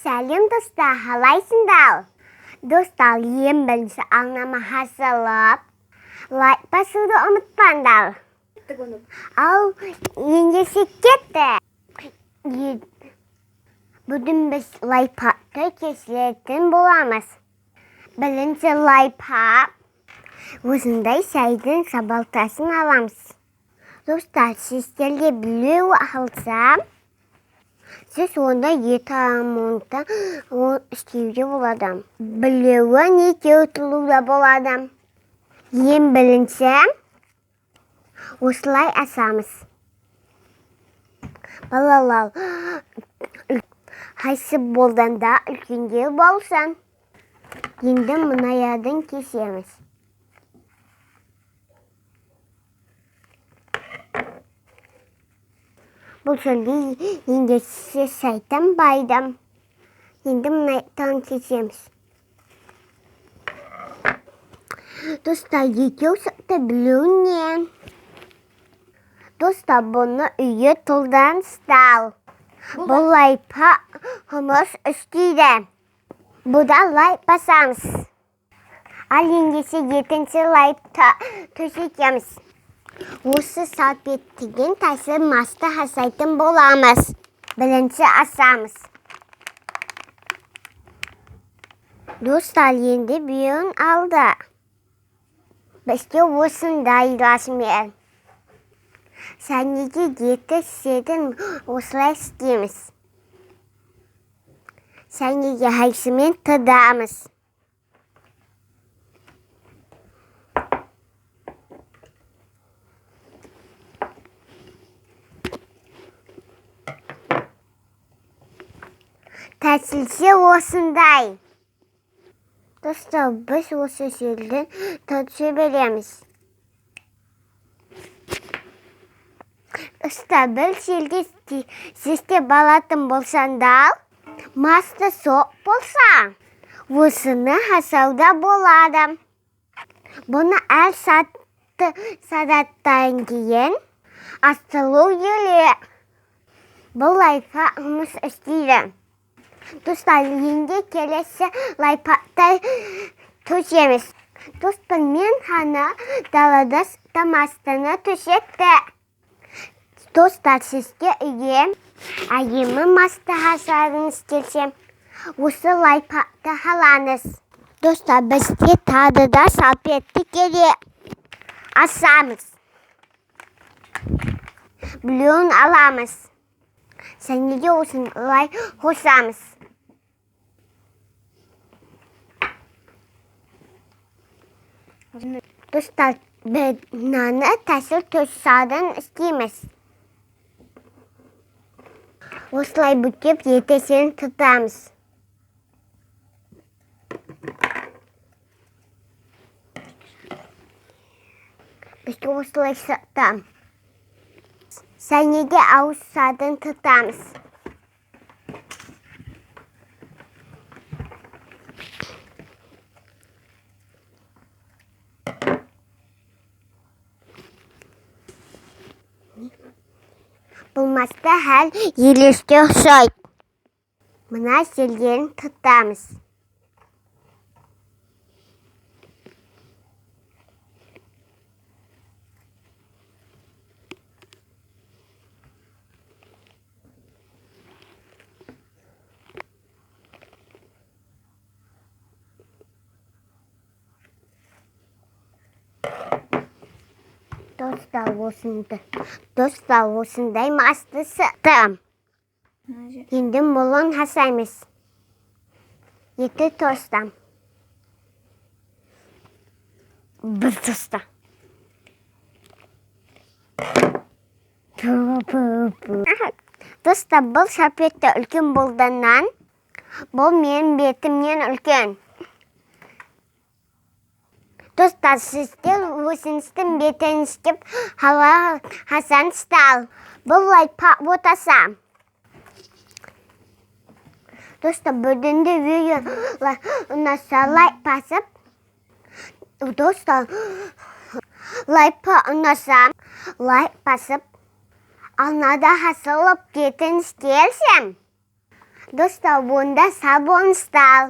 Сәлем, достар, қалайсыңдар? Достар, ең бірінші арнама жазылып, лайк басуды ұмытпаңдар. Ал ендеше кетті. Бүгін біз лайфхакты кесетін боламыз. Бірінші лайфхак: осындай шайдың сабалтасын аламыз. Достар, сіздерге біреу алса, сіз онда екі амонта істеуге болады. Біреуін екеу тұруға болады. Ең бірінші осылай асамыз. Балалар, қайсы болғанда үлкендер болсын. Енді мынаядын кесеміз. Бұл жерде ендеше сайтан байдым. Енді мынаяқтан кесеміз. Достар, екеу шықты біреуінен. Достар, бұны үйге тұлданыстар. Бұл лайфхак жұмыс істейді. Бұда лайк басамыз. Ал ендеше екінші лайкты төсетеміз. Осы салфеттеген тәсіл масты жасайтын боламыз. Бірінші асамыз. Достар, енді біреуін алды. Бізде осындай размер. Сәнеге жеті істедің, осылай істейміз. Сәнеге қайсымен тыдамыз. Тәсілше осындай. Достар, біз осы жерден түсе береміз. Достар, бір жерде істеп алатын болсаңдар, масты соқ болса, осыны жасауда болады. Бұны әр сағаттан кейін астыру керек. Бұл лайфхак жұмыс істейді. Достар, енді келесі лайфхакты төсеміз. Достар, мен ғана далада тамастыны төсетті. Достар, сізге үйге әдемі масты жасағыңыз келсе, осы лайфхакты қалаңыз. Достар, бізге тағы да салфетка керек. Асамыз. Біреуін аламыз. Сәнеге осылай қосамыз. Достар, біз мынаны тәсіл төсадын істейміз. Осылай бүктеп етесін тұтамыз. Біз осылай сатамыз. Сәнеге ауыз садын тұтамыз. Бұл масты хәл елеске ұқсайды. Мына жерден тұтамыз. Достар, осындай. Достар, осындай масты сықтым. Енді мұлын жасаймыз. Екі тостам. Бір тоста. Достар, бұл шарпетті үлкен болданнан, бұл менің бетімнен үлкен. Достар, сіздер өзіңіздің бетіңізге хасаңыздар. Бұл лайфхак отаса. Достар, бүгінгі видео ұнаса лайк басып, достар, лайфхак ұнаса лайк басып, арнада жазылып кетіңіз келсем. Достар, онда сау болыңыздар.